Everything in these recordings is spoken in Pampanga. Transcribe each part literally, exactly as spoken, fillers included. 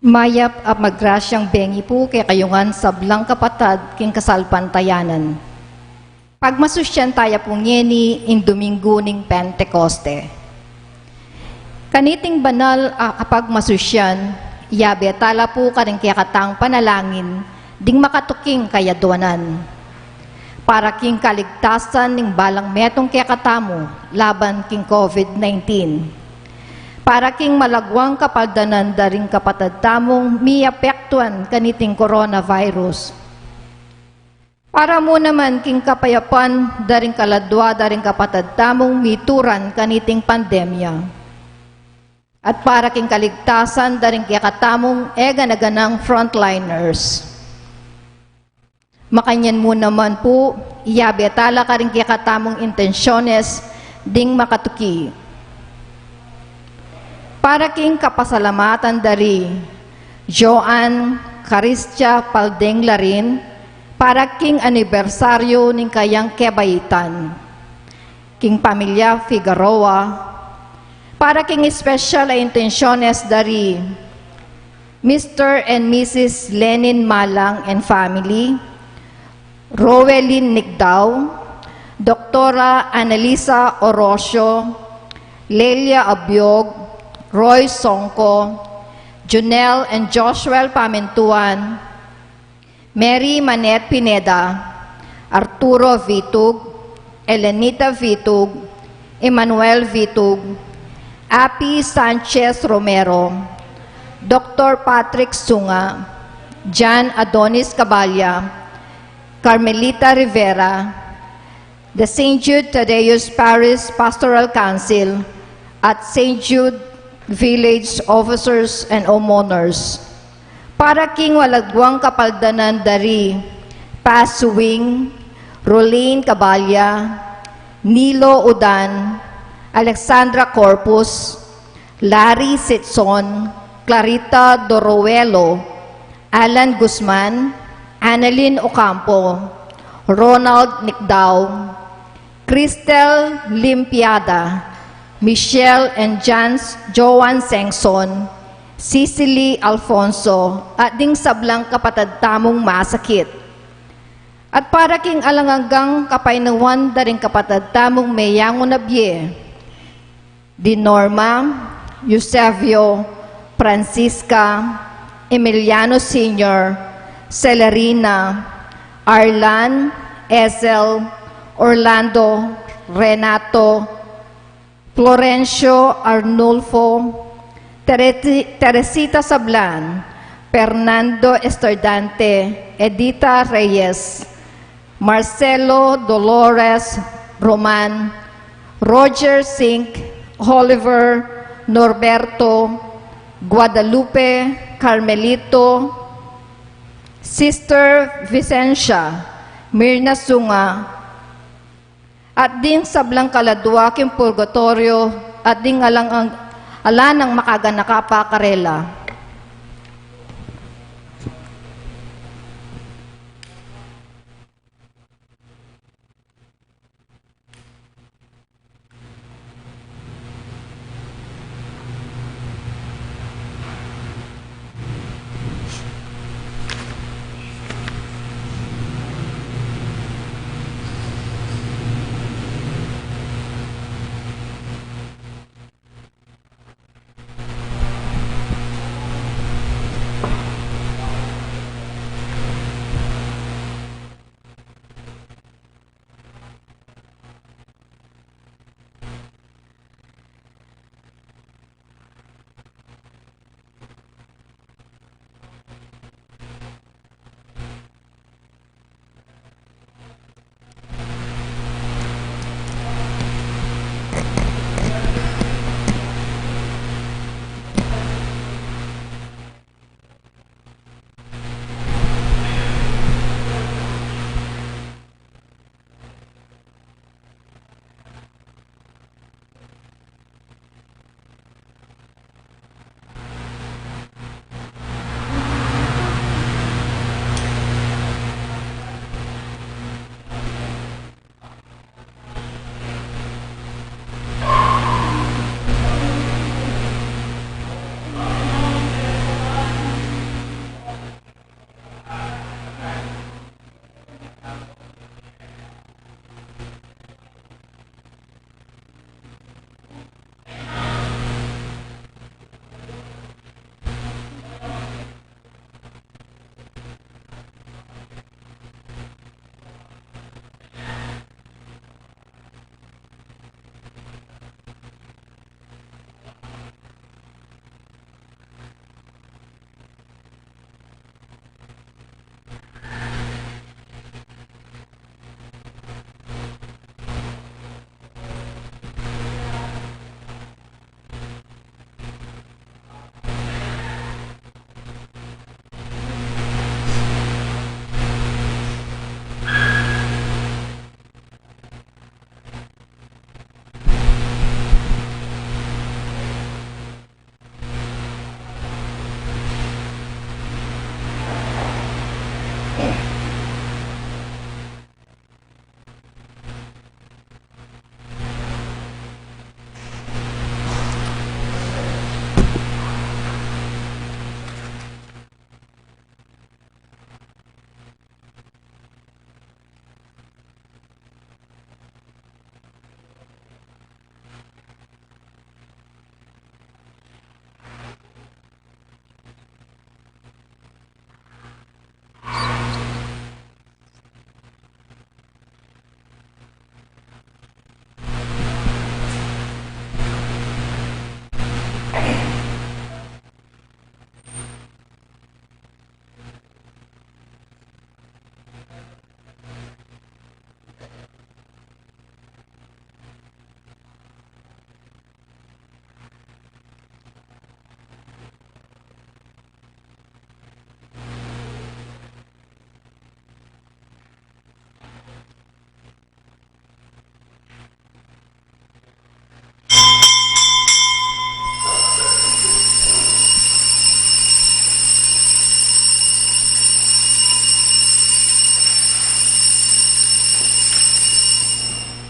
Mayap a magrasyang bengi pu kekayu ngan sablang kapatad king kasalpantayanan. Pagmasusyan taya pu ngeni ing Domingo ning Pentecoste. Kaniting banal a, a pagmasusyan, iyabe tala pu karing kekatang panalangin ding makatuking kayadwanan. Para king kaligtasan ning balang metung kekatamu laban king COVID nineteen. Para king malagwang kapaldanan da ring kapatad tamung miapektuan kaniting coronavirus. Para mu naman king kapayapan da ring kaladwa da ring kapatad tamung mituran kaniting pandemya. At para king kaligtasan da ring kekatamung e gana-ganang frontliners. Makanyan mu naman pu, iyabe tala karing kekatamung intensyones ding makatuki. Para king kapasalamatan da ri Joan Caristia Paldeng Larin, para king anibersaryu ning kayang kebaitan. King pamilya Figueroa, para king espesyal a intensyones da ri Mister and Missus Lenin Malang and family, Roelyn Nicdao, Doktora Annalisa Orocio, Lelia Abiog, Roy Songco, Junel and Joshua Pamintuan, Mary Manette Pineda, Arturo Vitug, Elenita Vitug, Emmanuel Vitug, Api Sanchez Romero, Doktor Patrick Sunga, John Adonis Caballa, Carmelita Rivera, the Saint Jude Thaddeus Parish Pastoral Council, at Saint Jude Village officers and homeowners. Para king malagwang kapaldanan da ri Pasuing, Rolene Caballa, Nilo Udan, Alexandra Corpus, Larry Sitson, Clarita Doruelo, Alan Guzman, Annalyn Ocampo, Ronald Nicdao, Cristel Limpiada, Michelle and Jans-, Joan Sengson, Cecily Alfonso, at ding sablang kapatad tamung masakit. At para king alang anggang kapaynawan da ring kapatad tamung meyangu na bie, di Norma, Eusebio, Francisca, Emiliano Senior, Celerina, Arlan, Ezel, Orlando, Renato, Florencio, Arnulfo, Tereti-, Teresita Sablan, Fernando Estordante, Edita Reyes, Marcelo, Dolores, Roman, Roger Sink, Oliver, Norberto, Guadalupe, Carmelito, Sister Vicencia, Mirna Sunga, at ding sablang kaladwa king purgatoryo, at ding alang ang, ala nang makaganaka pa karela.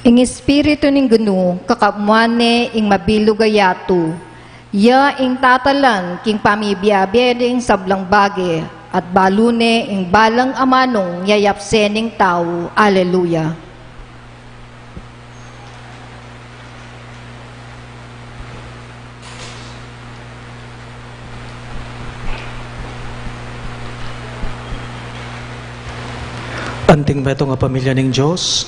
Ing Espiritu ning Ginu, kakamuan ne ing mabilug a yatu. Ya ing tatalan king pamibiabe ning sablang bage, at balu ne ing balang amanung yayapse ning tau. Aleluya. Anting metung a pamilya ning Dios,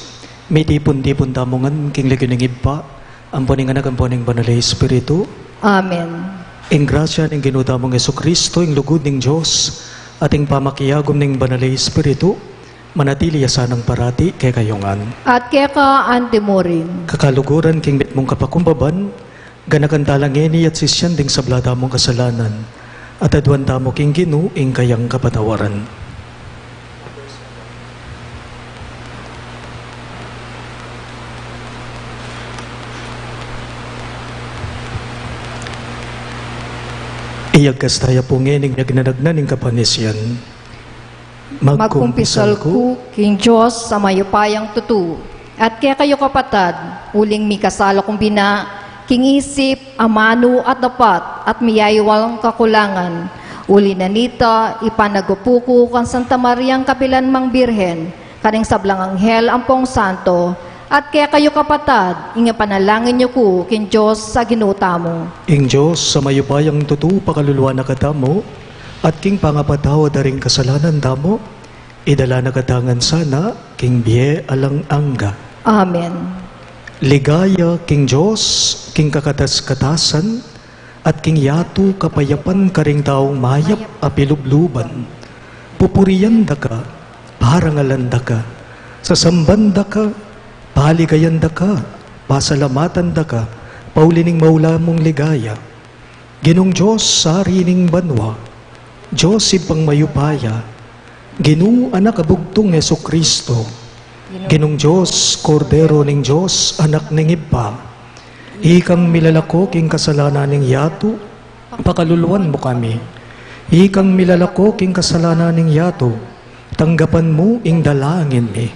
mitipun-tipun tamu ngan king lagyu ning Ibpa, ampo ning Anak, ampo ning Banal a Espiritu. Amen. Ing grasya ning Ginu tamung Jesucristo, ing lugud ning Dios, at ing pamakiagum ning Banal a Espiritu, manatili ya sanang parati kekayu ngan. At keka antimurin. Kakaluguran king mitmung kapakumbaban, ganakan tala ngeni at sisian ding sabla tamung kasalanan, at aduan tamu king Ginu ing kayang kapatawaran. Iyagkas taya pu ngening miagnanagnan ing kapanisian. Magkumpisal ku king Dios a mayupayang tutu, at kekayu kapatad, uling mikasala kung bina, king isip, amanu at dapat, at miyayuwang kakulangan. Uli na nita, ipanagupu ku kang Santa Mariang kapilan mang Birhen, karing sablang anghel ampong santo, at kekayu kapatad, ing ipanalangin yu ku king Dios a Ginu tamu. Ing Dios a mayupayang tutu pakaluluan na katamu, at king pangapatawad da ring kasalanan tamu, idala na kata ngan sana king bie alang angga. Amen. Ligaya king Dios, king kakatas-katasan, at king yatu kapayapan karing taung mayap a pilubluban. Pupurian da ka, parangalan da ka, sasamban da ka, paligayan da ka, pasalamatan da ka, pauli ning maula mung ligaya. Ginung Dios, Ari ning banua, Dios Ibpang mayupaya, Ginu, Anak a bugtung Jesucristo, Ginung Dios, Kordero ning Dios, Anak ning Ibpa, ikang milalako king kasalanan ning yatu, pakaluluan mu kami. Ikang milalako king kasalanan ning yatu, tanggapan mu ing dalangin mi.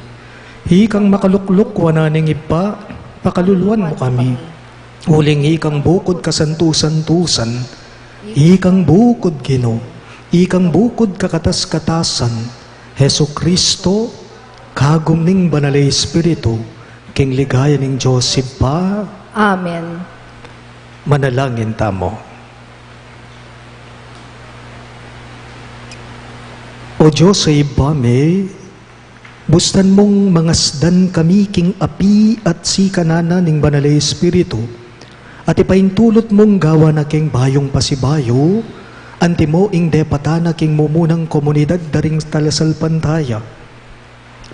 Ikang makalukluk wanan ning Ibpa, pakaluluan mu kami. Uling ikang bukud kasantu-santusan, ikang bukud Ginu, ikang bukud kakatas-katasan, Jesucristo, kagum ning Banal a Espiritu, king ligaya ning Dios Ibpa. Amen. Manalangin tamu. O Dios a Ibpa mi, bustan mung mangasdan kami king api at sikanan na ning Banal a Espiritu, at ipaintulut mung gawan na king bayung pasibayu, antimo ing depatan na king mumunang komunidad da ring talasalpantaya.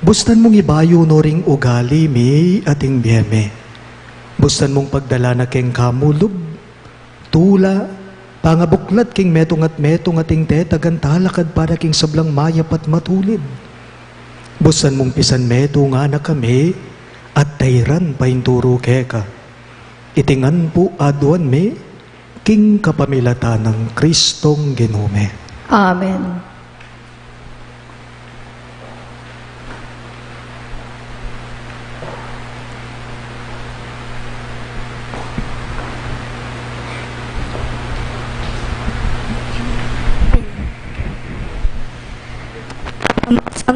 Bustan mung ibayu no ring ugali mi at ing bie mi. Bustan mung pagdalan na king kamulub, tula, pangabuklat king metung at metung at ing tetagan talakad para king sablang mayap at matulid. Bustan mung pisan metungan na kami, at tairan painturu keka. Iti ngan pu aduan mi, king kapamilatan nang Kristong Ginu mi. Amen. Pamasa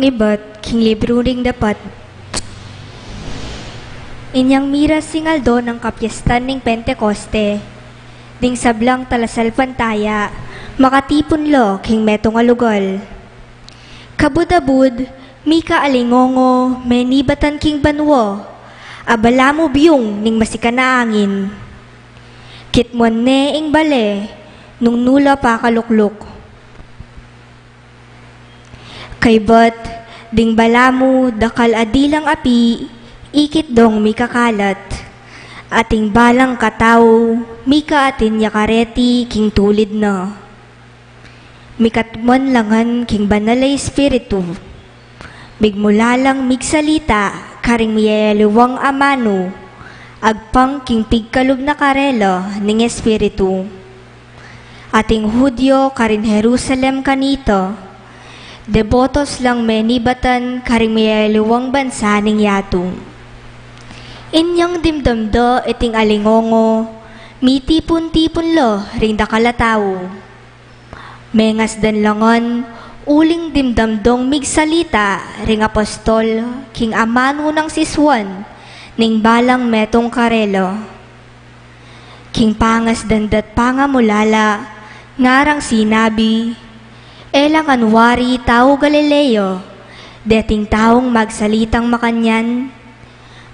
king libru ning Dapat. Inyang miras ing aldo nang kapiestan ning Pentecoste, ding sablang talasalpantaya, makatipun la king metung a lugal. Kabud-abud, mika alingongo, menibatan king banua, a balamu biung ning masikan a angin. Kitmuan ne ing bale, nung nu la pakalukluk. Kaybat, ding balamu dakal a dilang api, ikit dong mikakalat, at ing balang katau, mika atin ya kareti king tulid na. Mikatmuan la ngan king Banal a Espiritu. Migmula lang migsalita karing miyayaliwang amanu, agpang king pigkalub na karela ning Espiritu. Ating Judio karin Jerusalem kanita, debotos lang menibatan karing miyayaliwang bansa ning yatu. Inyang dimdam da iting alingongo, mitipun-tipun la ring dakal a tau. Mengasdan la ngan, uling dimdam dong migsalita ring apostol king amanu nang sisuan ning balang metung karela. King pangasdan da't pangamulala, ngarang sinabi, "E la ngan wari tau Galilea deting taung magsalitang makanyan?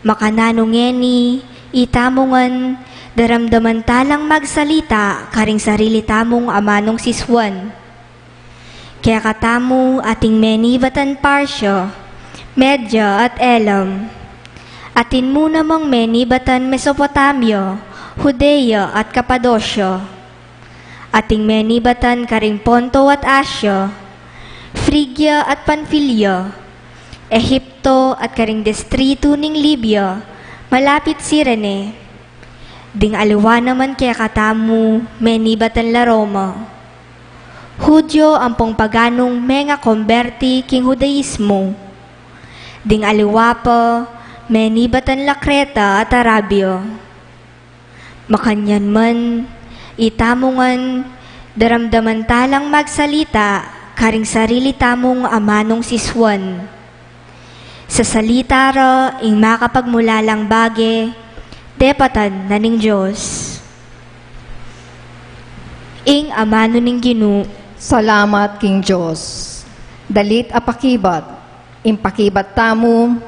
Makananu ngeni, itamu ngan, daramdaman ta lang magsalita karing sarili tamung amanung sisuan? Kekatamu ating menibatan Partia, Media at Elam. Atin mu namang menibatan Mesopotamia, Judea at Kapadosia. Ating menibatan karing Ponto at Asia, Frigia at Panfilia, Ehipto at karing distritu ning Libia, malapit Cirene. Ding aliwa naman kekatamu, menibatan la Roma. Hudyo ampong paganung mengakomberti king Hudaismo. Ding aliwa pa, menibatan la Kreta at Arabia. Makanyan man, itamu ngan, daramdaman ta lang magsalita karing sarili tamung amanung sisuan. Sasalita ra ing makapagmulalang bage, depatan na ning Dios." Ing amanu ning Ginu. Salamat king Dios. Dalit a pakibat. Ing pakibat tamu: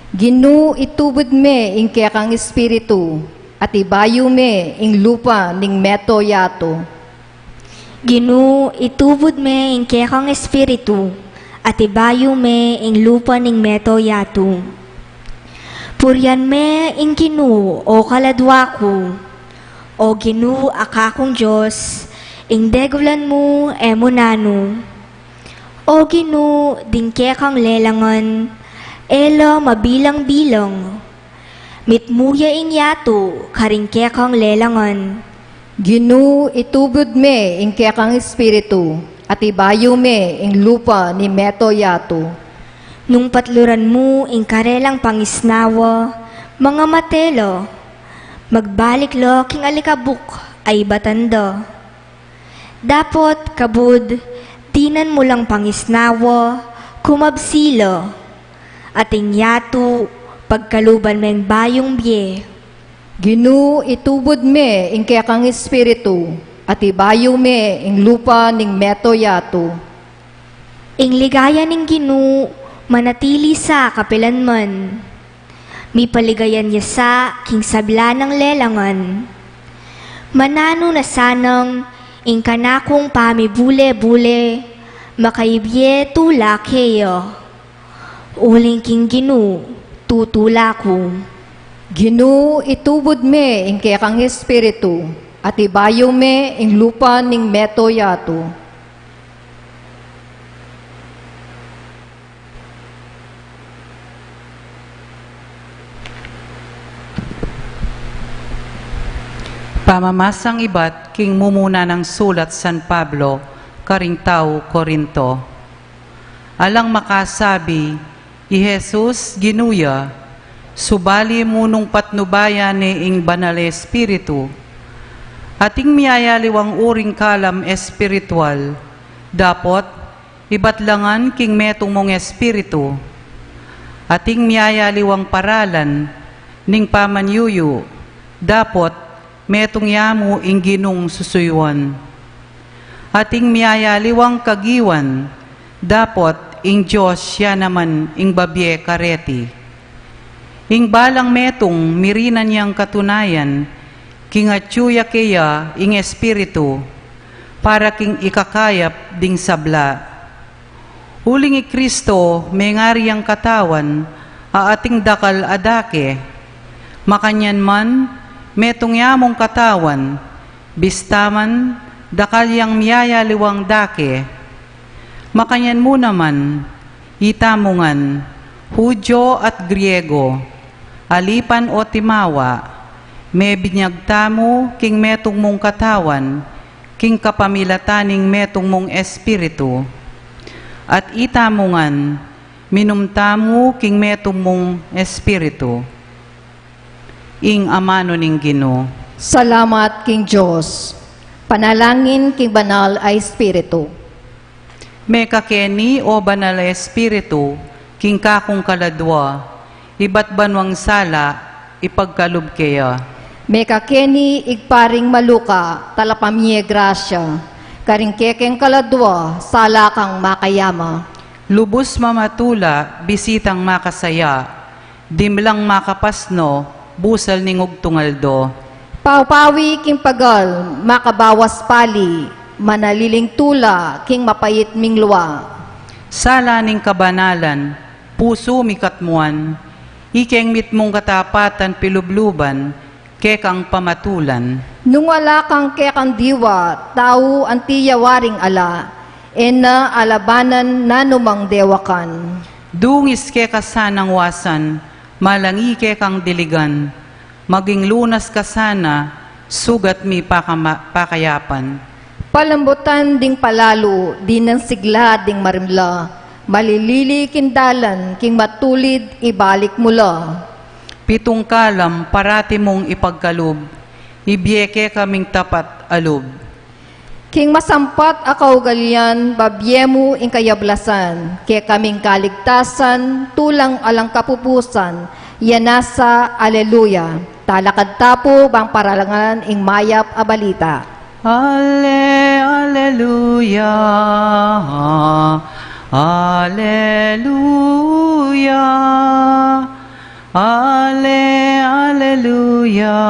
Ginu, itubud me ing kekang Espiritu, at ibayu me ing lupa ning meto yatu. Ginu, itubud me ing kekang Espiritu, at ibayu me ing lupa ning meto yatu. Purian me ing Ginu, o kaladua ku. O Ginu, a kakung Dios, ing degulan mu e mu nanu. O Ginu, ding kekang lelangan, e la mabilang-bilang. Mitmu ya ing yatu karing kekang lelangan. Ginu, itubud me ing kekang Espiritu, at ibayu me ing lupa ning meto yatu. Nung patluran mu ing karelang pangisnawa, mangamate la, magbalik la king alikabuk a ibatan da. Dapot, kabud, dinan mu lang pangisnawa, kumabsi la. At ing yatu, pagkaluban meng bayung bie. Ginu, itubud me ing kekang Espiritu, at ibayu me ing lupa ning meto yatu. Ing ligaya ning Ginu, manatili sa kapilanman. Mipaligayan ya sa king sabla nang lelangan. Mananu na sanang ing kanakung pamibule-bule, makaibie tula keya. Uling king Ginu, tutula ku. Ginu, itubud me ing kekang Espiritu, at ibayu me ing lupa ning meto yatu. Pamamasang ibat king mumuna nang sulat San Pablo karing tau Corinto. Alang makasabi, i Jesus Ginu ya, subali mu nung patnubayan ne ing Banal a Espiritu. Ating miyayaliwang uring kalam espiritual, dapot ibat la ngan king metung mung espiritu. Ating miyayaliwang paralan ning pamanyuyu, dapot metung ya mu ing Ginung susuyuan. Ating miyayaliwang kagiwan, dapot ing Dios ya naman ing babie kareti. Ing balang metung mirinan yang katunayan, king atyu ya keya ing Espiritu, para king ikakayap ding sabla. Uling i Kristo mengari yang katawan a ating dakal a dake. Makanyan man, metung ya mung katawan, bista man dakal yang miyayaliwang dake. Makanyan mu naman, itamu ngan, Hudyo at Griego, alipan o timawa, mebinyag tamu king metung mung katawan, king kapamilatan ning metung mung Espiritu. At itamu ngan, minum tamu king metung mung Espiritu. Ing amanu ning Ginu. Salamat king Dios. Panalangin king Banal a Espiritu. Mekakeni, o Banal a Espiritu, king kakung kaladua, ibat banwang sala, ipagkalub keya. Mekakeni, Ibpa ring maluka, talapamie grasya, karing kekeng kaladua, sala kang makayama. Lubus mamatula, bisitang makasaya, dimlang makapasno, busal ning ugtung aldo. Paupawi king pagal, makabawas pali, manaliling tula, king mapait ming lua. Sala ning kabanalan, pusu mi katmuan, ikeng mitmung katapatan pilubluban, kekang pamatulan. Nung ala kang kekang diwa, tau anti ya waring ala, e na alabanan nanumang dewakan. Dungis keka sanang wasan, malangi kekang diligan, maging lunas ka sana, sugat mi pakama-, pakayapan. Palambutan ding palalu, dinang sigla ding marimla, malilili king dalan, king matulid ibalik mu la. Pitung kalam parati mung ipagkalub, ibie kekaming tapat a lub. King masampat a kaugalian, babie mu ing kayablasan, kekaming kaligtasan, tulang alang kapupusan, ya nasa, Aleluya. Talakad ta pu bang paralangan ing mayap a balita. Ale, aleluya, aleluya. Ale, aleluya,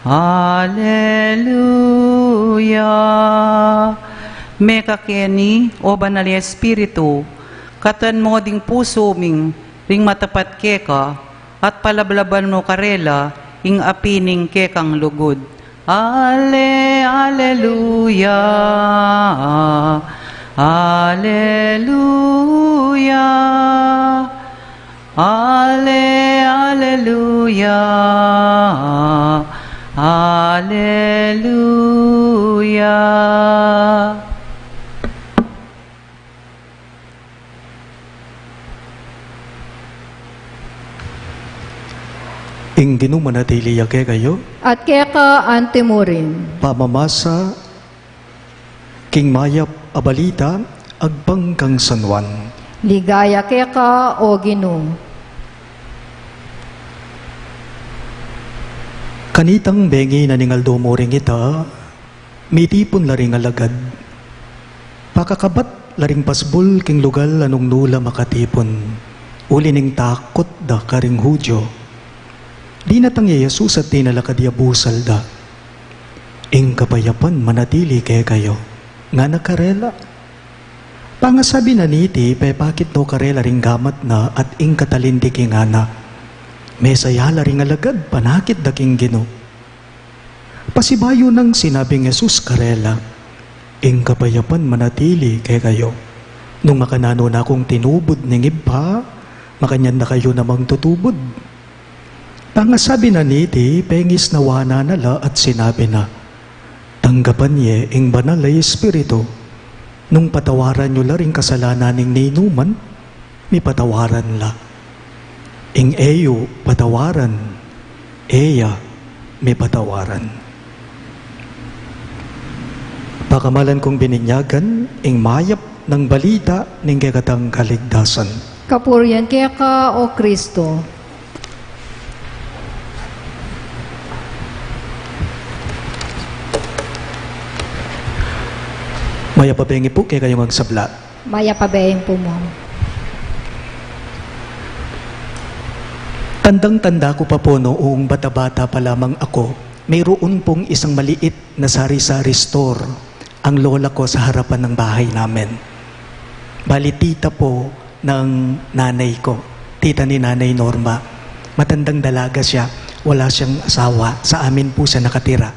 aleluya. Mekakeni, o Banal a Espiritu, katan mo ding pusu ming ring matapat keka, at palablaban mo karela ing api ning kekang lugud. Ale, aleluya, aleluya. Ale, aleluya, aleluya. Ing Ginu manatili ya kekayu. At keka antimurin. Pamamasa king mayap a balita agpang kang San Juan. Ligaya keka, o Ginu. Kanitang bengi na ning aldo mu ring ita, mitipun la ring alagad. Pakakabat la ring pasbul king lugal a nung nu la makatipun, uli ning takut da karing Judio. Dinatang ya i Jesus at tinalakad ya busal da. Ing kapayapan manatili kekayu, ngana karela. Pangasabi na niti, pepakit no karela ring gamat na at ing katalindiki ngana. Mesaya la ring alagad, panakit da king Ginu. Pasibayu nang sinabing Jesus karela, ing kapayapan manatili kekayu. Nung makananu na kung tinubud ning Ibpa, makanyan na kayu namang tutubud. Pangasabi na niti, pengisnawan na la at sinabi na, tanggapan ye ing Banal a Espiritu, nung patawaran yu la ring kasalanan ning ninuman, mipatawaran la. Ing e yu patawaran, e ya mipatawaran. Pakamalan kung bininyagan, ing mayap nang balita ning kekatang kaligtasan. Kapurian keka, o Kristo. Mayap a bengi pu kekayu ngan sabla. Mayap a bengi pu mu. Tandang-tanda ku pa pu noong bata-bata pa lamang ako, mayroon pong isang maliit na sari-sari store ang lola ko sa harapan ng bahay namin. Bali, tita po ng nanay ko, tita ni Nanay Norma. Matandang dalaga siya, wala siyang asawa, sa amin po siya nakatira.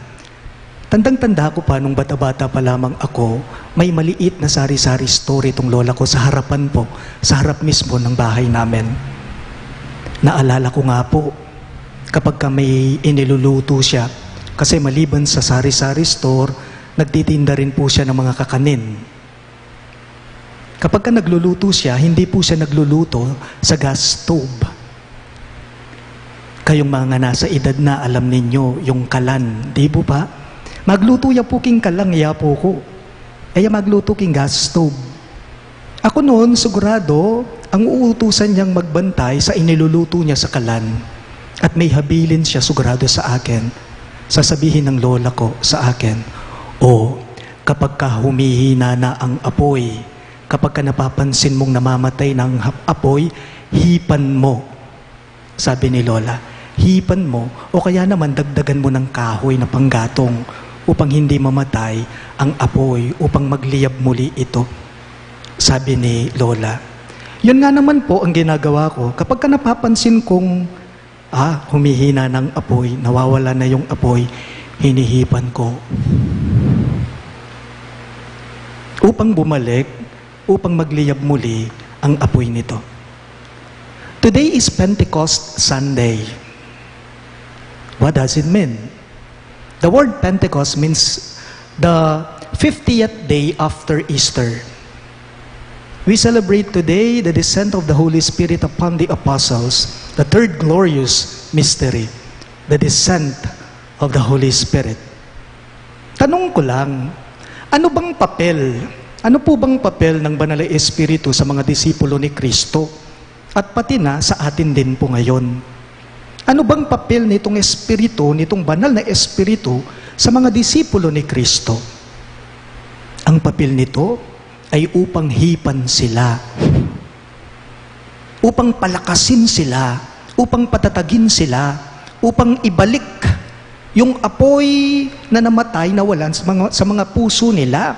Tandang-tanda ko pa nung bata-bata pa lamang ako, may maliit na sari-sari store itong lola ko sa harapan po, sa harap mismo ng bahay namin. Naalala ko nga po, kapag ka may iniluluto siya, kasi maliban sa sari-sari store, nagtitinda rin po siya ng mga kakanin. Kapag ka nagluluto siya, hindi po siya nagluluto sa gas stove. Kayong mga nasa edad na, alam ninyo yung kalan, di bu ba? Magluto ya pu king kalan, ya pu ku. E ya magluto king gas stove. Aku noon, sigurado, ang uutusan niyang magbantay sa iniluluto niya sa kalan. At may habilin siya sigurado sa akin. Sasabihin ng lola ko sa akin, "O, kapag ka humihina na ang apoy, kapag ka napapansin mong namamatay na ang hap-, apoy, hipan mo," sabi ni Lola. "Hipan mo, o kaya naman dagdagan mo ng kahoy na panggatong upang hindi mamatay ang apoy, upang magliyab muli ito," sabi ni Lola. Yun nga naman po ang ginagawa ko. Kapag ka napapansin kong, ah, humihina ng apoy, nawawala na yung apoy, hinihipan ko. Upang bumalik, upang magliyab muli ang apoy nito. Today is Pentecost Sunday. What does it mean? The word Pentecost means the fiftieth day after Easter. We celebrate today the descent of the Holy Spirit upon the apostles, the third glorious mystery, the descent of the Holy Spirit. Tanong ko lang, ano bang papel, ano po bang papel ng Banal na Espiritu sa mga disipulo ni Kristo? At pati na sa atin din po ngayon. Ano bang papel nitong Espiritu, nitong Banal na Espiritu sa mga disipulo ni Kristo? Ang papel nito ay upang hipan sila, upang palakasin sila, upang patatagin sila, upang ibalik yung apoy na namatay, nawalan sa mga, sa mga puso nila,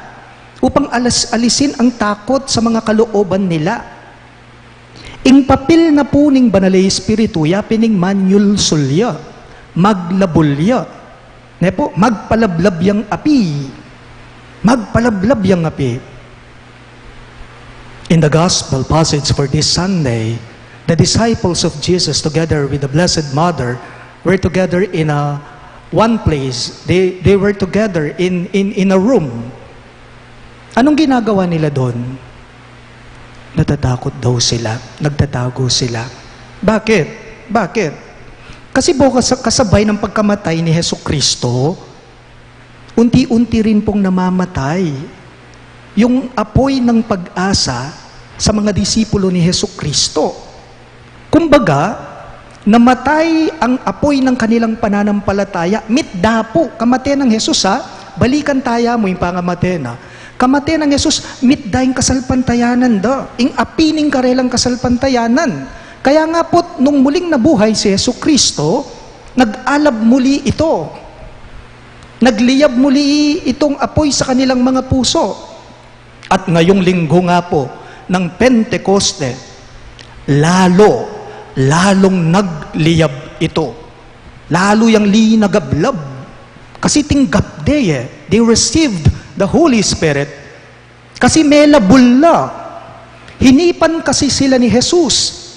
upang alas-, alisin ang takot sa mga kalooban nila. Ing papel na pu ning Banal a Espiritu, ya pin ing manyulsul ya, maglabul ya, ne pu, magpalablab yang api. Magpalablab yang api. In the gospel passage for this Sunday, the disciples of Jesus together with the Blessed Mother were together in a one place. They, they were together in, in, in a room. Anong ginagawa nila doon? Natatakot daw sila, nagtatago sila. Bakit? Bakit? Kasi po, kas-, kasabay ng pagkamatay ni Jesucristo, unti-unti rin pong namamatay yung apoy ng pag-asa sa mga disipulo ni Jesucristo. Kumbaga, namatay ang apoy ng kanilang pananampalataya. Mitda pu, kamate nang Jesus, ha? Balikan taya mu ing pangamate na. Kamate nang Jesus, mitda ing kasalpantayanan da. Ing api ning karelang kasalpantayanan. Kaya nga pu, nung muling nabuhay si Jesucristo, nag-alab muli ito. Nagliyab muli itong apoy sa kanilang mga puso. At ngayong linggo nga po ng Pentecoste, lalo, lalong nagliyab ito. Lalo yang linagablab. Kasi tinggap de, eh. They received the Holy Spirit. Kasi melabul la. Hinipan kasi sila ni Jesus.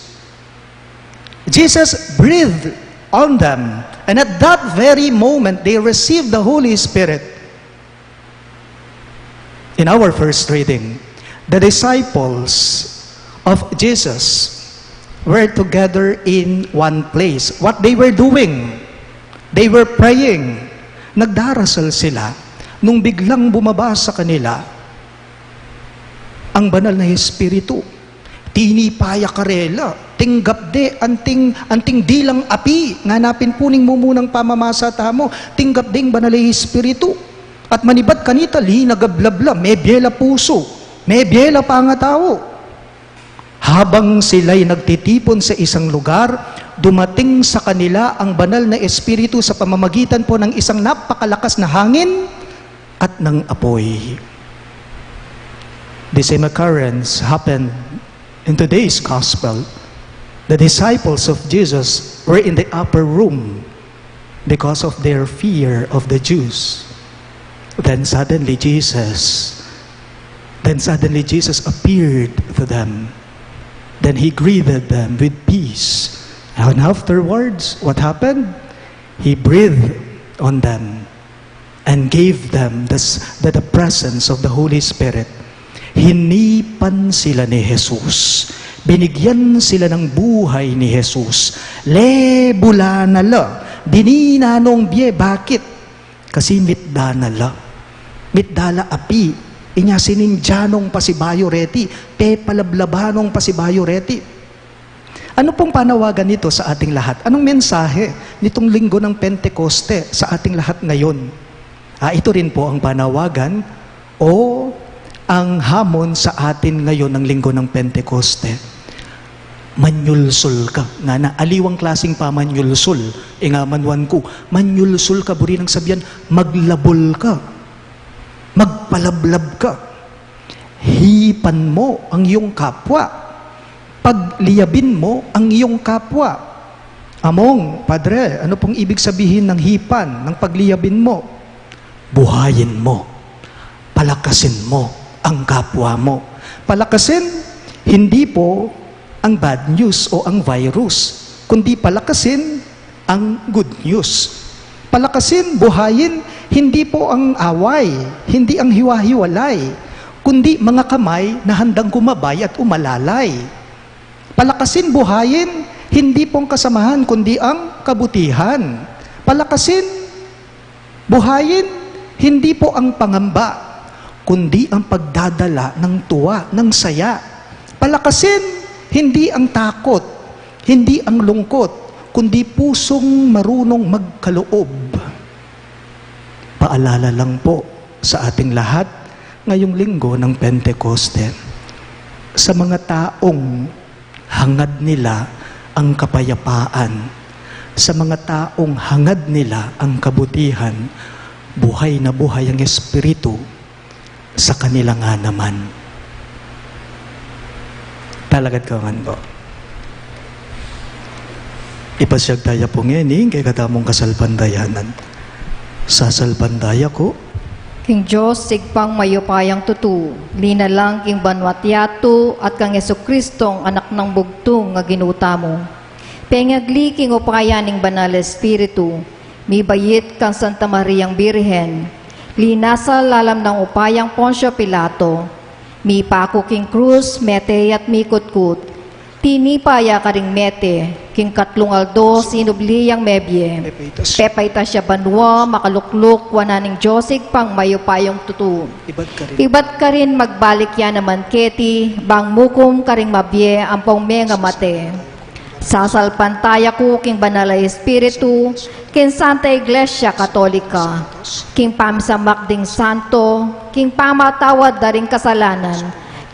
Jesus breathed on them. And at that very moment, they received the Holy Spirit. In our first reading, the disciples of Jesus were together in one place. What they were doing? They were praying. Nagdarasal sila. Nung biglang bumaba sa kanila ang Banal na Espiritu, tinipa ya karela, tinggap de anting, anting dilang api, ngana pin pu ning mumunang pamamasa tamu, tinggap deng Banal a Espiritu. At manibat kanita, linagablab la, mebie la pusu, mebie la pangatau. Habang sila'y nagtitipon sa isang lugar, dumating sa kanila ang Banal na Espiritu sa pamamagitan po ng isang napakalakas na hangin at ng apoy. The same occurrence happened in today's gospel. The disciples of Jesus were in the upper room because of their fear of the Jews. Then suddenly Jesus, then suddenly Jesus appeared to them. Then he greeted them with peace. And afterwards, what happened? He breathed on them and gave them the, the, the presence of the Holy Spirit. Hinipan sila ni Jesus. Binigyan sila ng buhay ni Jesus. Le, bula na la. Dininan nong bie, bakit? Kasi mitda na la. Mitda la api. Inya sinindya nong pasibayu reti, pepalablaban nong pasibayu reti. Ano pong panawagan nito sa ating lahat? Anong mensahe nitong linggo ng Pentekoste sa ating lahat ngayon? Ah, ito rin po ang panawagan o ang hamon sa atin ngayon ng linggo ng Pentekoste. Manyulsul ka. Ngana, aliwang klaseng pamanyulsul. Inga manuan ku, manyulsul ka, buri nang sabian, maglabul ka. Magpalablab ka. Hipan mo ang iyong kapwa. Pagliyabin mo ang iyong kapwa. Among, Padre, ano pong ibig sabihin ng hipan, ng pagliyabin mo? Buhayin mo. Palakasin mo ang kapwa mo. Palakasin, hindi po ang bad news o ang virus, kundi palakasin ang good news. Palakasin, buhayin, hindi po ang away, hindi ang hiwa-hiwalay, kundi mga kamay na handang gumabay at umalalay. Palakasin, buhayin, hindi pong kasamahan, kundi ang kabutihan. Palakasin, buhayin, hindi po ang pangamba, kundi ang pagdadala ng tuwa, ng saya. Palakasin, hindi ang takot, hindi ang lungkot, kundi pusong marunong magkaloob. Paalala lang po sa ating lahat ngayong linggo ng Pentekoste, sa mga taong hangad nila ang kapayapaan, sa mga taong hangad nila ang kabutihan, buhay na buhay ang Espiritu sa kanila nga naman. Talagad ka ngan po. Ipasiag taya pu ngeni ing kekatamung kasalpantayanan. Sasalpantaya ku king Dios, Ibpang mayupayang tutu, linalang king banua't yatu, at kang Jesucristong Anak nang bugtung a Ginu tamu. Pengagli king upaya ning Banal a Espiritu, mibait kang Santa Mariang Birhen, linasa lalam nang upayang Poncio Pilato, mipaku king krus, mete at mikutkut, tinipa ya karing mete, king katlung aldo sinubli yang mebie. Pepaitas ya banua, makalukluk wanan ning Dios Ibpang mayupayang tutu. Ibat karin magbalik ya naman keti, bang mukum karing mabie ampong mengamate. Sasalpantaya ku king Banal a Espiritu, king Santa Iglesia Katolika, king pamisamak ding santo, king pamatawad da ring kasalanan,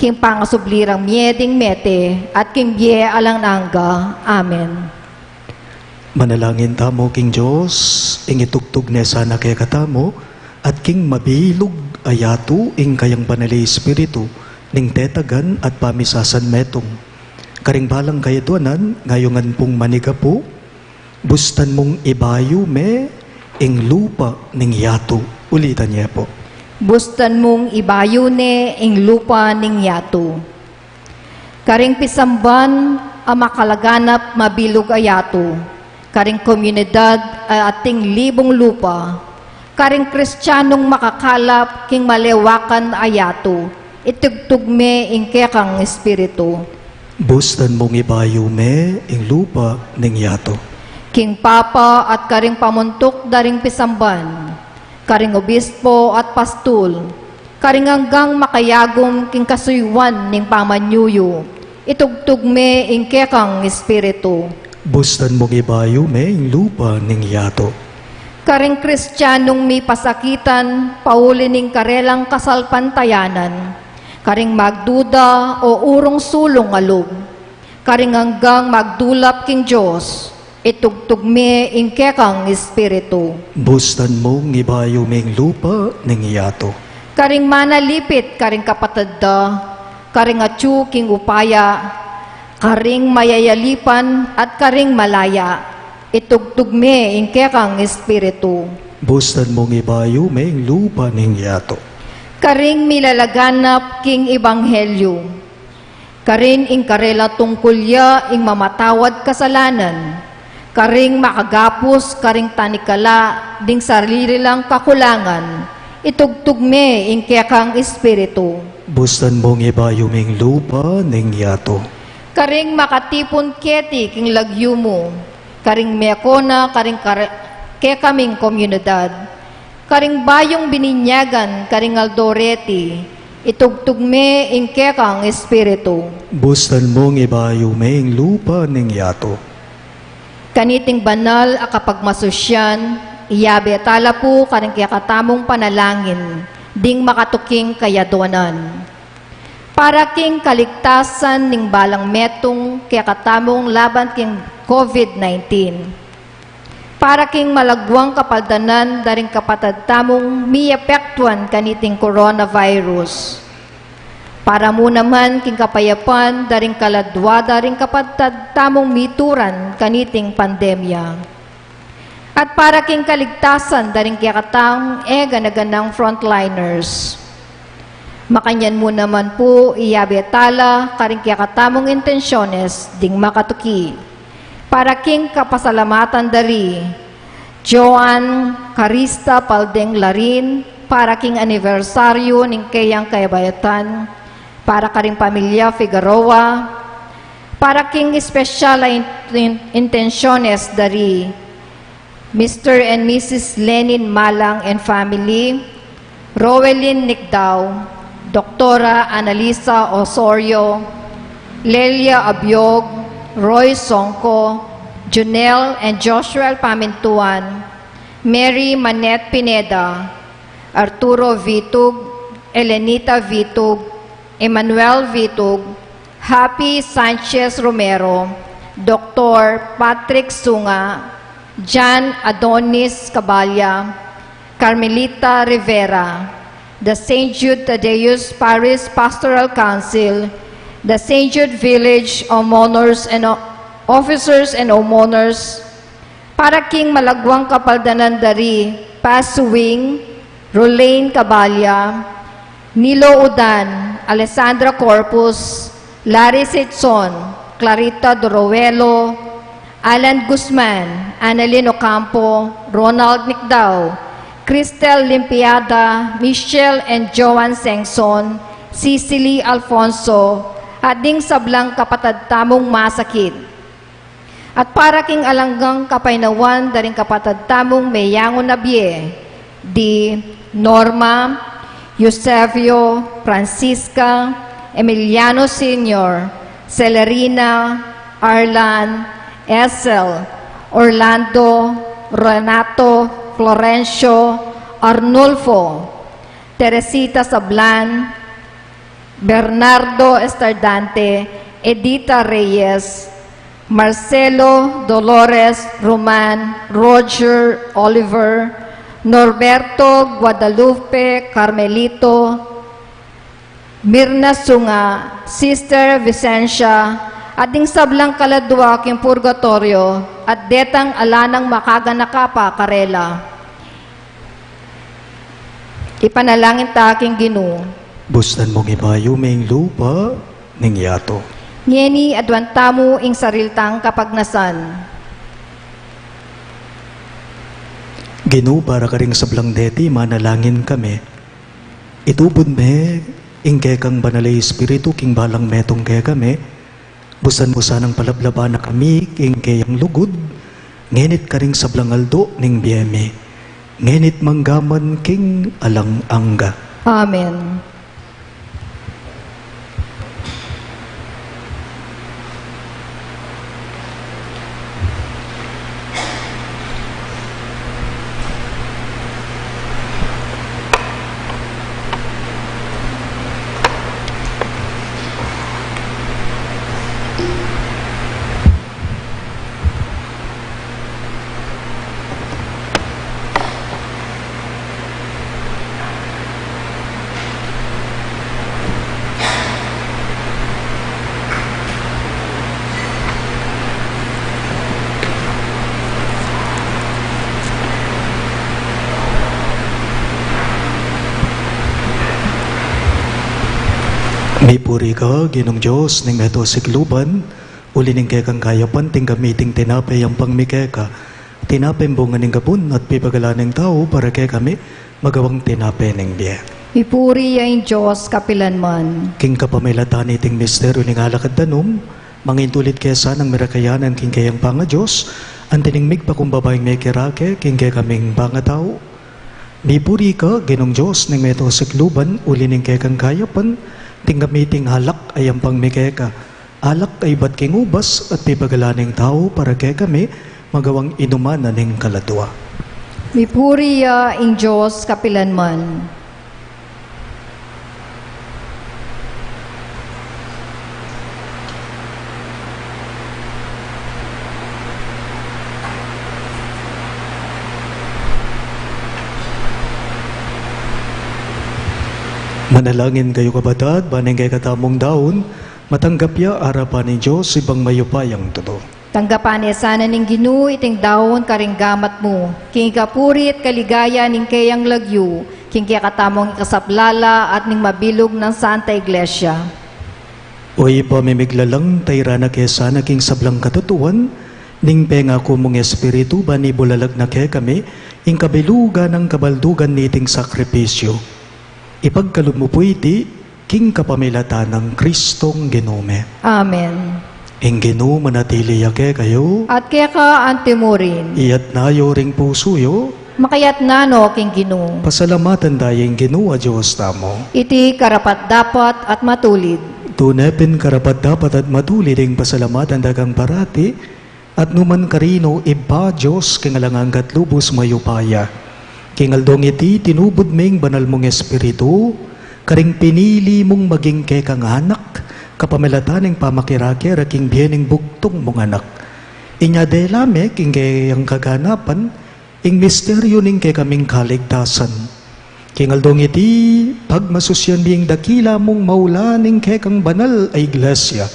king pangasubli rang mie ding mete, at king bie alang angga. Amen. Manalangin tamu king Dios, ing itugtug ne sana kekatamu, at king mabilug a yatu ing kayang Banal a Espiritu, ning tetagan at pamisasan metung. Karing balang kayadwanan, ngayungan pung manigapu, bustan mung ibayu me ing lupa ning yatu. Ulitan ye pu. Bustan mung ibayu ne ing lupa ning yatu. Karing pisamban a makalaganap mabilug a yatu, karing komunidad a ating libung lupa, karing Kristianung makakalap king malewakan a yatu, itugtug me ing kekang Espiritu. Bustan mung ibayu me ing lupa ning yatu. King Papa at karing pamuntuk da ring pisamban, karing obispo at pastul, karing anggang makayagum king kasuyuan ning pamanyuyu, itugtug me ing kekang Espiritu. Bustan mung ibayu me ing lupa ning yatu. Karing Kristianung mipasakitan pauli ning karelang kasalpantayanan, karing magduda o urung sulung a lub, karing anggang magdulap king Dios, itugtug me ing kekang Espiritu. Bustan mung ibayu me ing lupa ning yatu. Karing manalipit karing kapatad da, karing atyu king upaya, karing mayayalipan at karing malaya, itugtug me ing kekang Espiritu. Bustan mung ibayu me ing lupa ning yatu. Karing milalaganap king ebanghelyu, karin ing karela tungkul ya ing mamatawad kasalanan, karing makagapus karing tanikala ding sarili lang kakulangan, itugtug me ing kekang Espiritu. Bustan mung ibayu me ing lupa ning yatu. Karing makatipun keti king lagyu mu, karing meko na, karing kare-, kekaming komunidad, karing bayung bininyagan, karing aldo reti, itugtug me ing kekang espiritu. Bustan mung ibayu me ing lupa ning yatu. Kaniting banal a kapagmasusyan, iyabe tala pu karing kekatamung panalangin, ding makatuking kayaduanan. Para king kaligtasan ning balang metung kekatamung laban king COVID nineteen. Para king malagwang kapaldanan da ring kapatad tamung miepektuan kaniting coronavirus. Para mu naman king kapayapan da ring kaladua da ring kapatad tamung mituran kaniting pandemya. At para king kaligtasan da ring kekatamung e gana-ganang frontliners. Makanyan mu naman pu, iyabe tala karing kekatamung intensyones ding makatuki. Para king kapasalamatan da ri Joan Carista Paldeng Larin, para king anibersaryu ning keyang kabayatan, para karing pamilya Figueroa, para king espesyal a in-, in-, intensyones da ri Mister and Missus Lenin Malang and family, Roelyn Nicdao, Doktora Annalisa Osorio, Lelia Abiog, Roy Songco, Junel and Joshua Pamintuan, Mary Manette Pineda, Arturo Vitug, Elenita Vitug, Emmanuel Vitug, Happy Sanchez Romero, Doktor Patrick Sunga, Jan Adonis Caballa, Carmelita Rivera, the Saint Jude Thaddeus Parish Pastoral Council, the Saint Jude Village homeowners and o-, officers and homeowners, para king malagwang kapaldanan da ri Pasuing, Rulaine Caballa, Nilo Udan, Alessandra Corpus, Larry Sitson, Clarita Doruelo, Alan Guzman, Annalyn Ocampo, Ronald Nicdao, Cristel Limpiada, Michelle and Joan Sengson, Cecily Alfonso, at ding sablang kapatad tamung masakit. At para king alang anggang kapaynawan da ring kapatad tamung meyangu na bie, di Norma, Eusebio, Francisca, Emiliano Senior, Celerina, Arlan, Esel, Orlando, Renato, Florencio, Arnulfo, Teresita Sablan, Bernardo Estardante, Edita Reyes, Marcelo, Dolores, Roman, Roger, Oliver, Norberto, Guadalupe, Carmelito, Mirna Sunga, Sister Vicencia, at ding sablang kaladua king purgatorio, at detang ala nang makaganaka pa karela. Ipanalangin ta king Ginu. Bustan mung ibayu me ing lupa ning yatu. Ngeni aduan tamu ing sarili tang kapagnasan. Ginu, para karing sablang deti, manalangin kami. Itubud me ing kekang Banal a Espiritu king balang metung kekami, Bustan mu sanang palablaban na kami king keyang lugud, ngeni't karing sablang aldo ning bie mi, ngeni't manggaman king alang angga. Amen. Mipuri ka, Ginung Dios ning meto sikluban, uli ning kekang kayapan, tinggap mi iting tinape yampang mi keka. Tinape ing bunga ning gabun at pipagalan ning tau para kekami, magawang tinape ning bie. Ipuri ya ing Dios kapilanman. King kapamilatan niting misteryu ning alak at danum, Mangintulid ke sanang merakayanan king keyang pangaDios, anti ning migpakumbaba ing mekirake king kekaming pangatau. Mipuri ka, Ginung Dios ning meto sikluban, uli ning kekang kayapan, tinggap mi iting alak a yampang mi keka. Alak a ibat king ubas at pipagalan ning tau para kekami, magawang inuman na ning kaladua. Mipuri ya ing Dios kapilan man. Manalangin kayu, kapatad, ban ing kekatamung daun matanggap ya arapan ning Dios, Ibpang mayupayang tutu. Tanggapan ne sana ning Ginu iting daun karing gamat mu, king ikapuri at kaligaya ning keyang lagyu, king kekatamung ikasaplala at ning mabilug nang Santa Iglesia. O Ibpa ming miglalang, tairan na ke sana king sablang katutuan ning pengaku mung Espiritu, ban ibulalag na kekami ing kabilugan nang kabaldugan niting sakripisyu. Ipagkalub mu pu iti king kapamilatan nang Kristong Ginu mi. Amen. Ing Ginu manatili ya kekayu. At keka anti murin. Iyatas yu ring pusu yu. Makayatas no king Ginu. Pasalamatan taya ing Ginu a Dios tamu. Iti karapat-dapat at matulid. Tune pin karapat-dapat at matulid ing pasalamatan da kang parati, at nukarin man, Ibpa, Dios king alang angga at lubus mayupaya. King aldong iti tinubud me ing banal mung Espiritu karing pinili mung maging kekang anak, kapamilatan ning pamakirake ra king bie ning bugtung mung anak. Inya dela me king keyang kaganapan ing misteryu ning kekaming kaligtasan. King aldong iti pagmasusyan mi ing dakila mung maula ning kekang banal a Iglesia.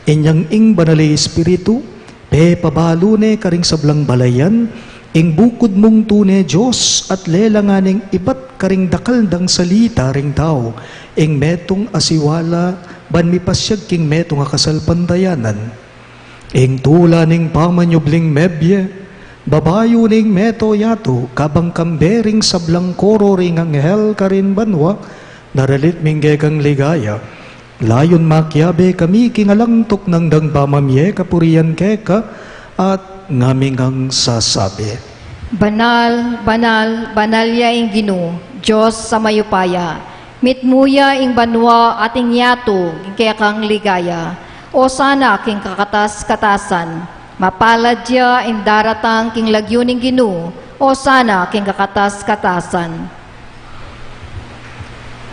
Inyang ing Banal a Espiritu pepabalu ne karing sablang balayan ing bukud mung tune Dios at lelangan neng ibat karing dakal dang salita ring tau ing metung a siwala ban mipasyag king metung a kasalpantayanan. Ing tula ning pamanyubling mebie, babayu ning meto yatu, kabang kambe ring sablang koro ring anghel karin banua, naralit ming kekang ligaya, layun makiabe kami king alang tuknang dang pamamie kapurian keka, at ngaming sasabi: Banal, banal, banal ya ing Ginu, Dios a mayupaya. Mitmu ya ing banua at ing yatu king kekang ligaya. Osana king kakatas-katasan. Mapalad ya ing daratang king lagyu ning Ginu. Osana king kakatas-katasan.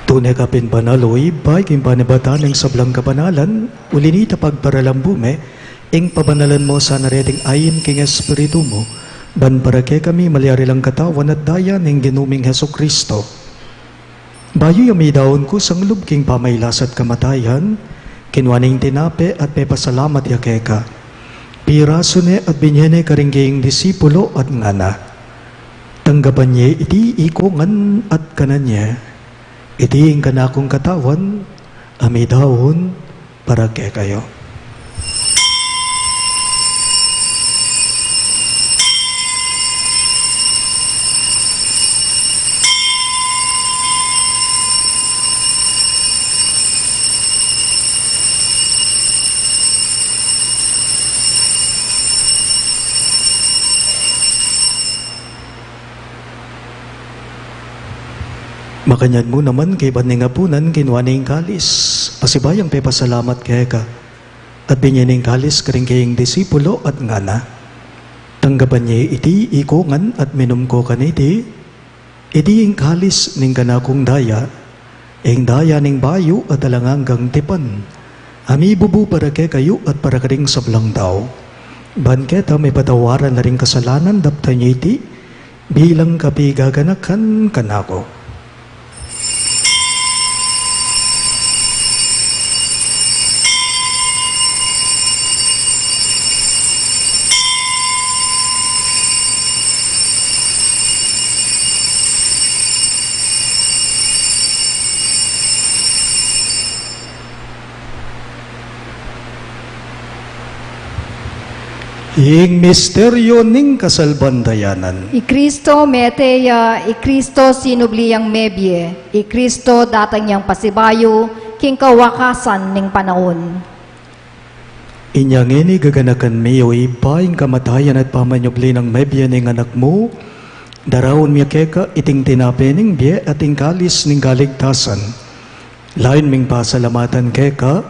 Tune ka pin banal, o Ibpa, king panibatan ning sablang kabanalan, uli na nita pagparalan mu me ing pabanalan mu sana reting ain king Espiritu mu, ban para kekami malyari lang katawan at daya ning Ginu ming Jesucristo. Bayu ya midaun kusang lub king pamailas at kamatayan, kinua ne ing tinape at pepasalamat ya keka. Pirasu ne at binye ne karing keyang disipulo at ngana: Tanggapan ye iti ikongan at kanan ye. Iti ing kanakung katawan a midaun para kekayu. Makanyan mu naman, kaybat ning apunan, kinua ne ing kalis, pasibayung pepasalamat keka, at binye ne ing kalis karing keyang disipulo at ngana: Tanggapan ye iti ikongan at minum ko kaniti, iti ing kalis ning kanakung daya, ing daya ning bayu at alang anggang tipan, a mibubu para kekayu at para karing sablang tau ban keta mipatawaran la ring kasalanan. Daptan ye iti bilang kapigaganakan kanaku. Ing misteryu ning kasalpantayanan. I Kristo mete ya, i Kristo sinubli yang mebie, i Kristo datang yang pasibayu king kawakasan ning panaun. Inya ngeni gaganakan mi, o Ibpa, ing kamatayan at pamanyubli nang mebie ning Anak mu, daraun mi keka iting tinape ning bie at ing kalis ning kaligtasan. Lain ming pasalamatan keka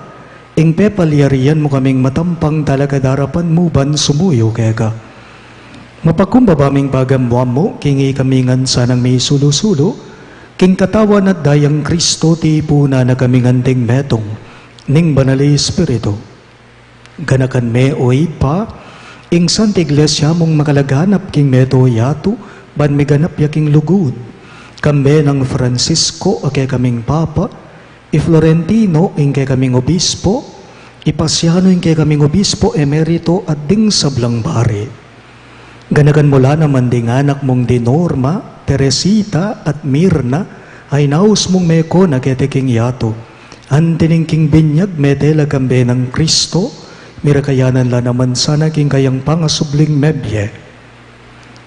ing pepalyarian mu kaming matampang talakad arapan mu ban sumuyu keka. Mapakumbaba ming pagamuan mu king ikami ngan sanang misulu-sulu king katawan at dayang Kristo, tipunan na kaming anting metung ning Banal a Espiritu. Ganakan me, o Ibpa, ing Santa Iglesia mung makalaganap king mabilug a yatu, ban miganap ya king lugud. Kambe nang Francisco a kekaming Papa, i Florentino ing kekaming Obispo, i Pasiano ing kekaming Obispo Emerito at ding sablang pari. Ganakan mu la naman ding anak mung di Norma, Teresita, at Mirna, a inaus mung meko na keti king yatu. Anti ning king binyag mete la kambe nang Kristo, mirakayanan la naman sana king kayang pangasubling mebie.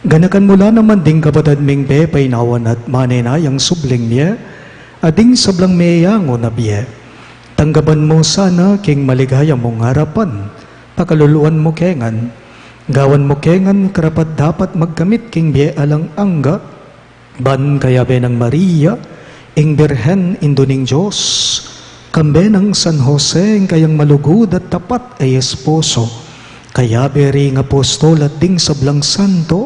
Ganakan mu la naman ding kapatad ming pepainawan at manenayang subling mie, at ding sablang meyangu na bie. Tanggapan mu sana king maligaya mung arapan, pakaluluan mu ke ngan, gawan mu ke ngan karapat-dapat magkamit king bie alang angga, ban kayabe nang Maria, ing Birhen, Indu ning Dios, kambe nang San Jose, ing kayang malugud at tapat a esposo, kayabe ring apostol at ding sablang santo,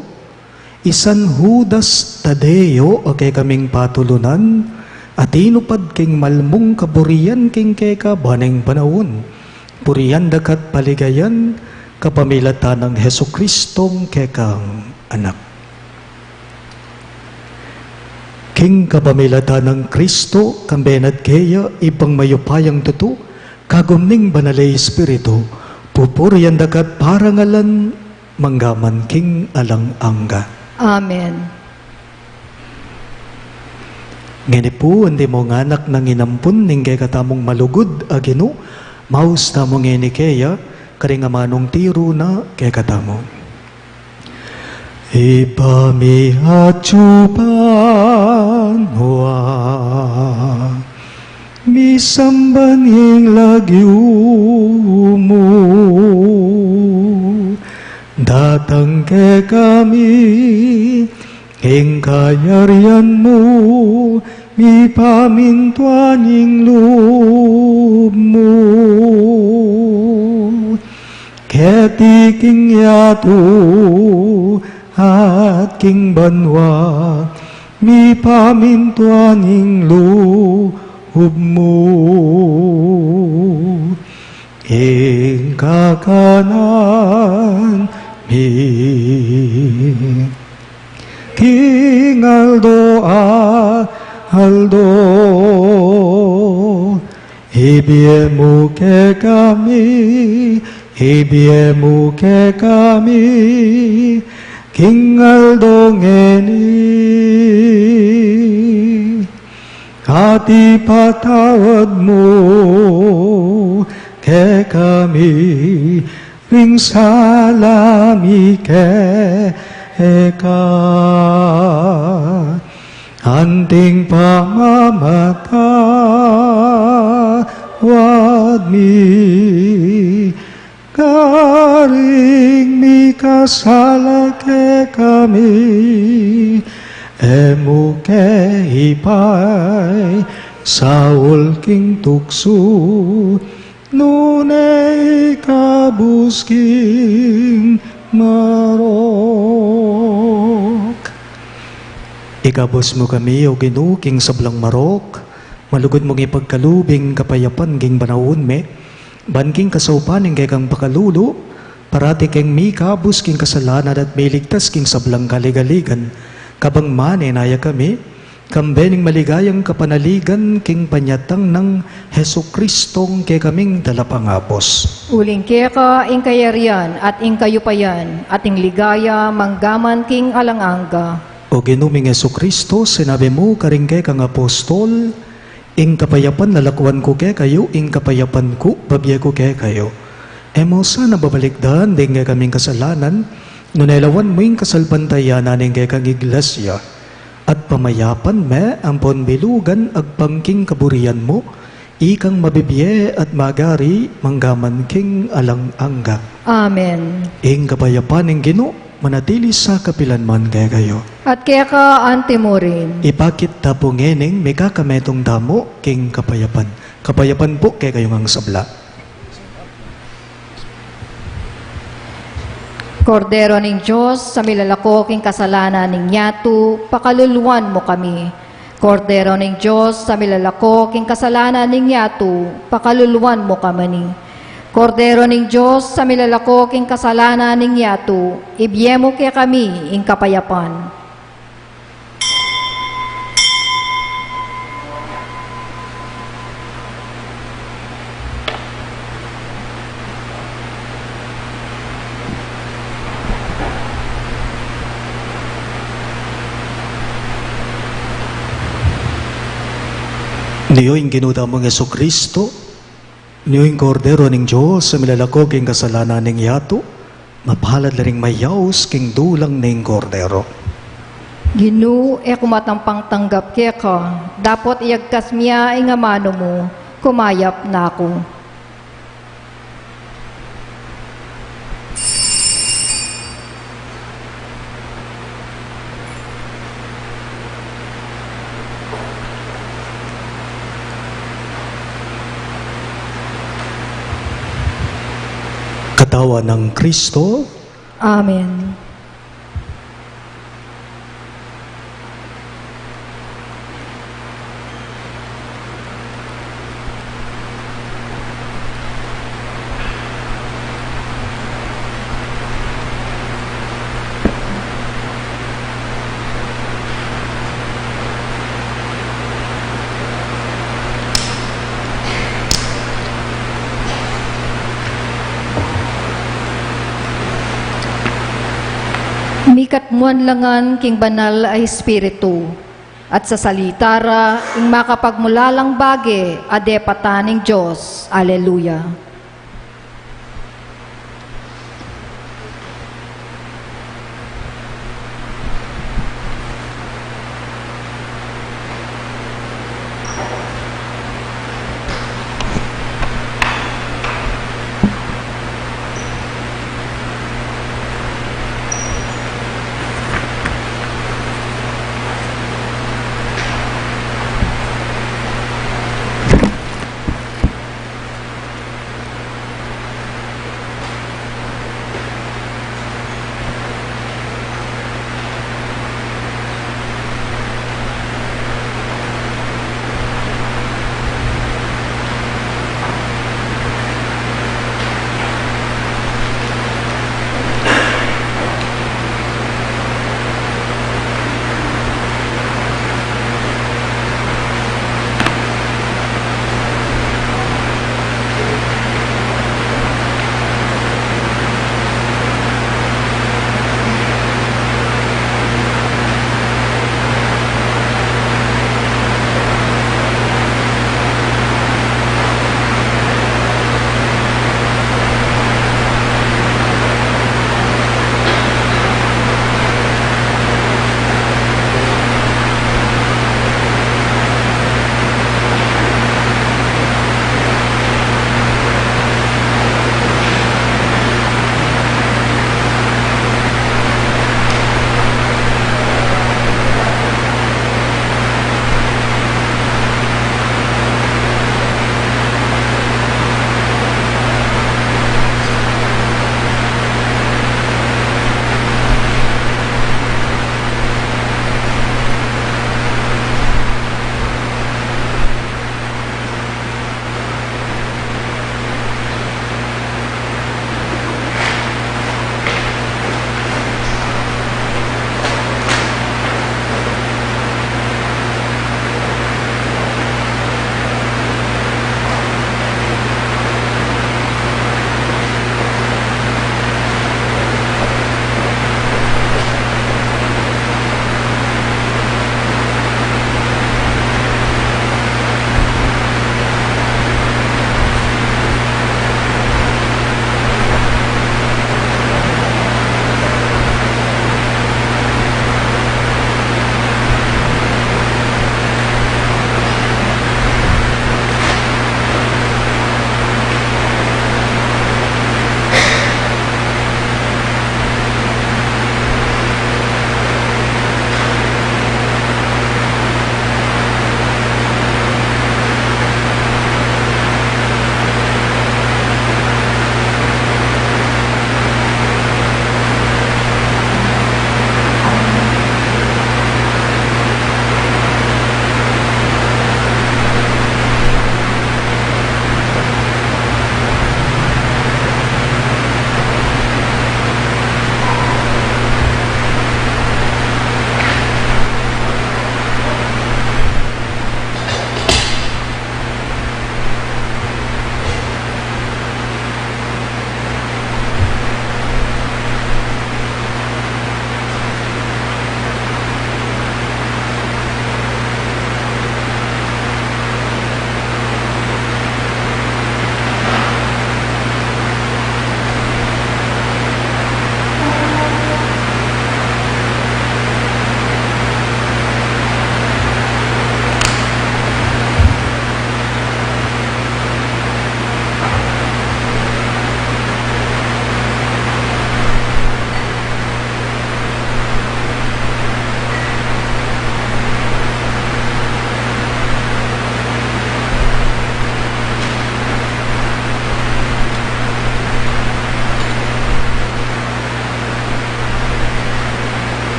i San Judas Tadeo a kekaming patulunan, a tinupad king malmung kaburian king keka ban ing panaun. Purian daka at paligayan kapamilatan nang Jesucristong kekang Anak. King kapamilatan nang Kristo, kambe na at keya, Ibpang mayupayang tutu, kagum ning Banal a Espiritu, pupurian daka at parangalan, manggaman king alang angga. Amen. Ngeni pu, anti mung anak nang inampun ning kekatamung malugud a Ginu, maus tamu ngeni keya, karing amanung tiru na kekatamu. Ibpa mi atsu banua, misamban ing lagyu mu, datang kekami ing kayarian mu, mipamintuan ing lub mu keti king yatu at king banua. Mipamintuan ing lub mu ing kakanan mi king aldo-aldo. Ibie mu kekami, ibie mu kekami king aldo ngeni, at ipatawad mu kekami ring sala mi keka, anting pamamatawad mi karing mikasala kekami. E mu ke ipaisaul king tuksu, nune ikabus king marok. Ikabus mu kami, O Ginu, king sablang marok, malugud mung ipagkalub ing kapayapan king panaun mi, ban king kasaupan ning kekang pakalulu, parati keng mikabus king kasalanan at miligtas king sablang kaligaligan, kabang manenaya kami, kambe ning maligayang kapanaligan king panyatang nang Jesucristong kekaming Talapangabus. Uling keka ing kayarian at ing kayupayan at ing ligaya manggaman king alang angga. O Ginu ming Jesucristo, sinabi mu karing kekang apostol, ing kapayapan lalakwan ku kekayu, ing kapayapan ku babie ku kekayu. E mu sana babalikdan ding kekaming kasalanan, nune lawan mu ing kasalpantayanan ning kekang Iglesia, at pamayapan me ampon bilugan agpang king kaburian mu, Ikang mabibie at magari, manggaman king alang angga. Amen. Ing kapayapan ning Ginu, manatili sa kapilan man kekayu. At keka antimurin. Ipakit ta pu ngening mikakametung tamu king kapayapan. Kapayapan pu kekayu ngang sabla. Kordero ning Dios, a milalako king kasalanan ning yatu, pakaluluan mu kami. Kordero ning Dios, a milalako king kasalanan ning yatu, pakaluluan mu kami. Kordero ning Dios, a milalako king kasalanan ning yatu, ibie mu kekami ing kapayapan. Nio ing Ginu tamung Jesucristo, nio ing Kordero ning Dios, a milalako king kasalanan ning yatu, mapalad la ring mayaus king dulang ning Kordero. Ginu, e ku matampang tanggap keka, dapot iyagkas mu ya ing amanu mu, kumayap na ku. Katawan nang Kristo. Amen. Mikatmuan la ngan king Banal a Espiritu, at sasalita ra ing makapagmulalang bage a depatan ning Dios. Aleluya.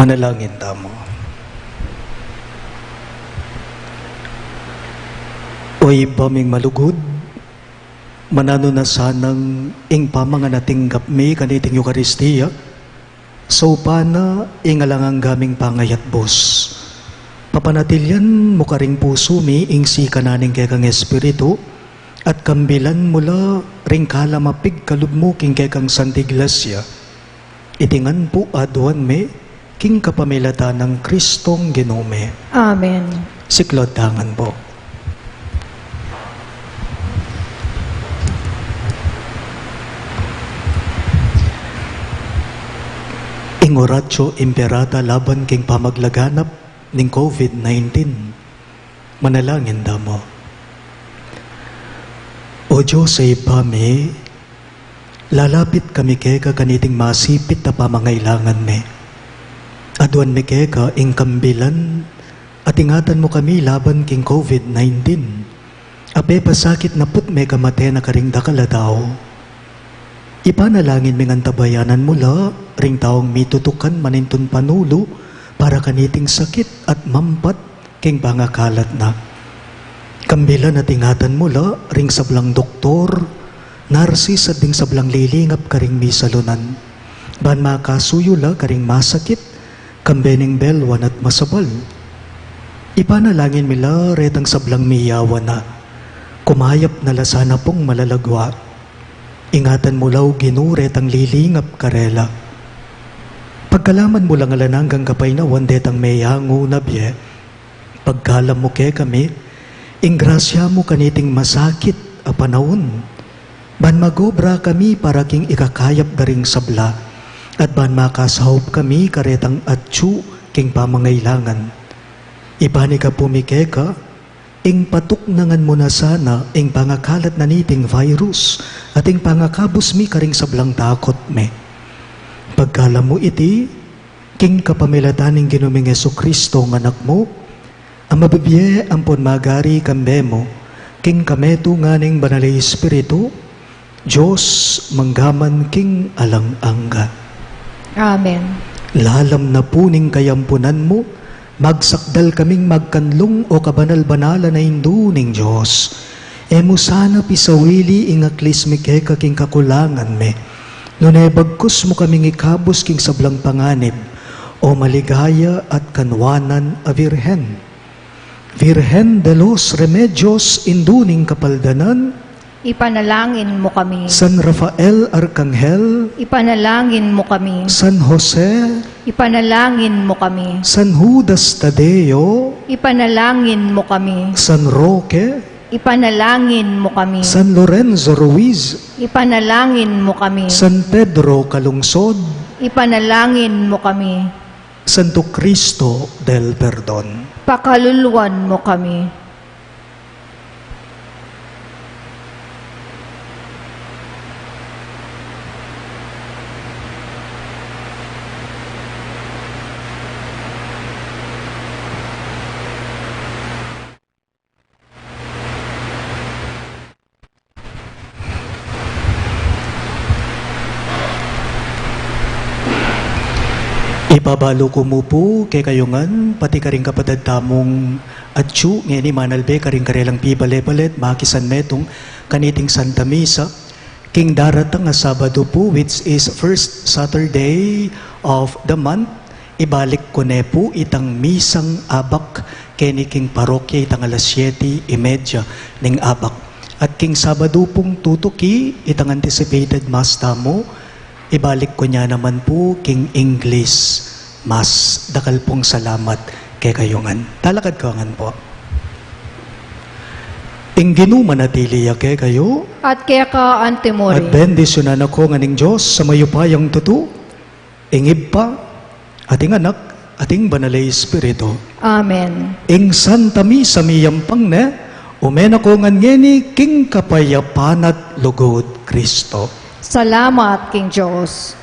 Manalangin tamu. O Ibpa ming malugud, mananu na sanang ing pamangan a tinggap mi kaniting Eukaristia, saupan na ing alang angga ming pangayatbus. Papanatilian mu karing pusu mi ing sikanan ning kekang Espiritu, at kambilan mu la ring kalam a pigkalub mu king kekang Santa Iglesia. Iti ngan pu aduan mi king kapamilatan nang Kristong Ginu mi. Amen. Siklaud ta ngan pu. Ing Oratio Imperata laban king pamaglaganap ning COVID nineteen. Manalangin tamu. O Dios a Ibpa mi, lalapit kami keka kaniting masipit a pamangailangan mi. Aduan mi keka ing kambilan at ingatan mu kami laban king COVID nineteen a pepasakit na put mekamate na karing dakal a tau. Ipanalangin ming antabayanan mu la ring taung mitutukan manintun panulu para kaniting sakit at mampat king pangakalat na. Kambilan at ingatan mu la ring sablang doktor, narsis at ding sablang lilingap karing misalunan, ban makasuyu la karing masakit, kambe ning belwan at masabal. Ipanalangin mi la retang sablang miyawan na, kumayap na la sana pung malalagwa. Ingatan mu la, O Ginu, retang lilingap karela. Pagkalaman mu lang alang anggang kapaynawan detang meyangu na bie. Pagkalam mu kekami ing grasya mu kaniting masakit a panaun, ban magobra kami para king ikakayap da ring sabla, at ban makasaup kami karetang atyu king pamangailangan. Ipanyawad mi keka ing patuknangan mu na sana ing pangakalat na niting virus at ing pangakabus mi karing sablang takut mi. Pagkalam mu iti king kapamilatan ning Ginu ming Jesucristo, a Anak mu, a mabibie ampon magari kambe mu king kametungan ning Banal a Espiritu, Dios, mangga man king alang angga. Amen. Lalam na pu ning kayampunan mu, magsakdal kaming magkanlung, o kabanal-banalan a Indu ning Dios. E mu sana pisawili ing aklis mi keka king kakulangan mi, nune bagkus mu kaming ikabus king sablang panganib, o maligaya at kanwanan a Virgen. Virgen de los Remedios, Indu ning Kapaldanan, ipanalangin mu kami. San Rafael Arkanghel, ipanalangin mu kami. San Jose, ipanalangin mu kami. San Judas Tadeo, ipanalangin mu kami. San Roque, ipanalangin mu kami. San Lorenzo Ruiz, ipanalangin mu kami. San Pedro Calungsod, ipanalangin mu kami. Santo Cristo del Perdon, pakaluluan mu kami. Ibabalu ku mu pu kekayu ngan, pati karing kapatad tamung atyu ngeni manalbe karing karelang pibale-bale at makisan metung kaniting Santa Misa king daratang a Sabado pu, which is first Saturday of the month. Ibalik ku ne pu itang misang abak keni king parokya itang alas siete y media ning abak. At king Sabado pung tutuki, itang anticipated Mass tamu, ibalik ku ne naman pu king English Mass. Dakal pung salamat kekayu ngan. Talakad ku ngan pu. Ing Ginu manatili ya kekayu. At keka antimurin. At bendisyunan na ko ngan ning Dios a mayupayang tutu, ing Ibpa, at ing Anak, at ing Banal a Espiritu. Amen. Ing Santa Misa miyampang ne, ume na ko ngan ngeni king kapayapan at lugud Kristo. Salamat king Dios.